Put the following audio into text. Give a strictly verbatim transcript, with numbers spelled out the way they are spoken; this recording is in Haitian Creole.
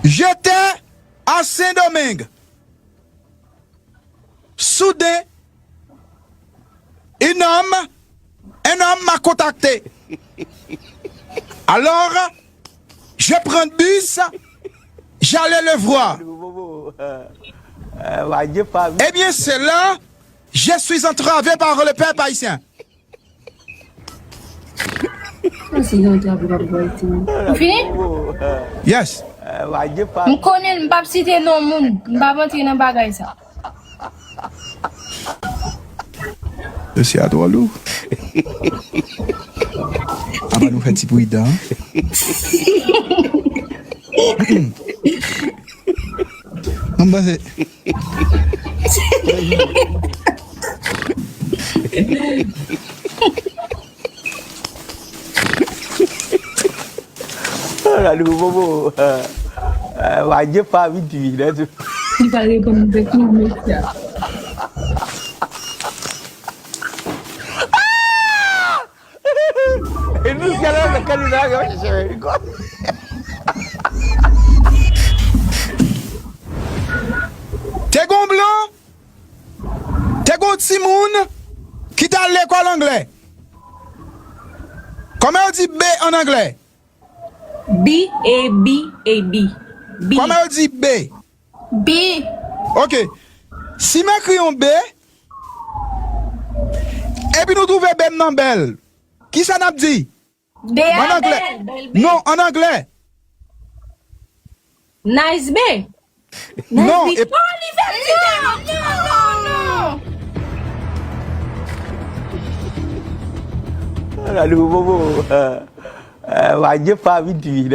J'étais à Saint-Domingue. Soudain, un homme, un homme m'a contacté. Alors, je prends le bus, j'allais le voir. Eh bien, c'est là, je suis entravé par le peuple haïtien. Ou fini? Yes. M konnen l, m p ap site non moun. M p ap antre nan bagay sa. Mesye a twò lou. Apa nou fè ti pridan. Mwen panse. Gade pou bobo. Wadye pa vin vin. Li pa reponn vèk non mesye. E nou gade nan kandida yo chèche. Te gon blan, te gon timoun ki t al lekòl anglè. Kòman yo di B an anglè? B, A, B, A, B. B. Kòman yo di B? B. Ok. Si m ekri yon B, epi nou twouve B m nan bèl, kisa n ap di? B a An anglè. bèl, bèl B. Non, an anglè. Nice B. Non, Nice B. e- Oh, li fè ti non, non, non, non. Gade pou bobo. Wadye pa vin vin.